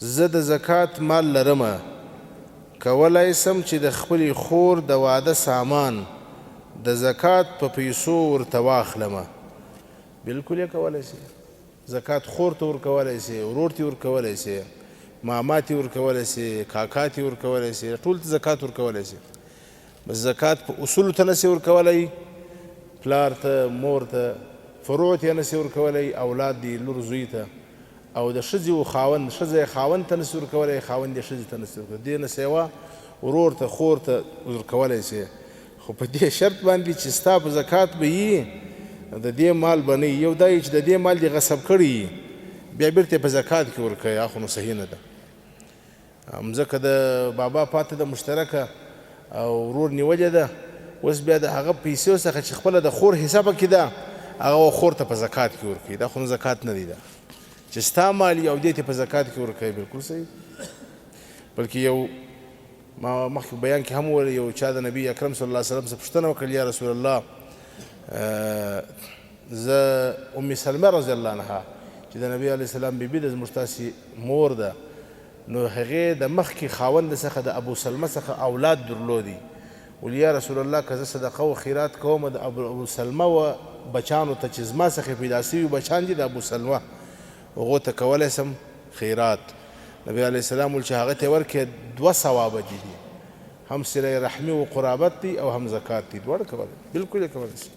زه د زکات مال لرم، کولای سم چې د خپلې خور د واده سامان د زکات په پیسو ورته واخلم؟ بالکل یې کولای سي. زکات خور ته ورکولای سي، ورور ته ورکولای سي، ماما ته ورکولای سي، کاکا ته ورکولای سي، ټول ته زکات ورکولای سي. بس زکات په اصولو ته نسي ورکولای، پلار ته، مور ته، فروع ته نسي ورکولای، اولاد دی، لور، زوی ته، او د ښځې و خاوند، ښځه یې خاوند ته نسي ورکولای، خاوند یې ښځې ته نسي ورکولای. دې نه سوا ورور ته، خور ته ورکولای سي، خو په دې شرط باندې چې ستا په زکات به یي، د دې مال به نه. یو دا چې د دې مال دې غصب کړی، بیا بیرته په زکات کې ورکوي، هغه خو نو صحیح نه ده. مځکه د بابا پاتې ده مشترکه او ورور نیولې ده، اوس بیا د هغه پیسو څخه چې خپله د خور حصه پکې ده، هغه خور ته په زکات کې ورکوي، دا خو نو زکات نه دی. ده چې ستا مال او دې ته په زکات کې ورکوي، بالکل صحیح. بلکې یو ما مخکې بیان کې هم وویل، یو چا د نبی اکرم صلی الله علیه وسلم څخه پوښتنه وکړه، یا رسول الله، زه ام سلمه رضی الله عنها چې د نبی علیه السلام بیبي ده، زموږ تاسې مور ده، نو هغې د مخکې خاوند څخه، د ابو سلمه څخه اولاد درلودي. ول یا رسول الله، که زه صدقه او خیرات کوم د ابو سلمه و بچانو ته چې زما څخه پیدا سوي بچان دي د ابو سلمه، هغو ته کولی سم خیرات؟ نبی علیه السلام ول چې هغه ته ورکړې، دوه ثوابه دي، هم صله رحمي و قرابت دی او هم زکات دی، دواړه کولی، بالکل یې کولی سي.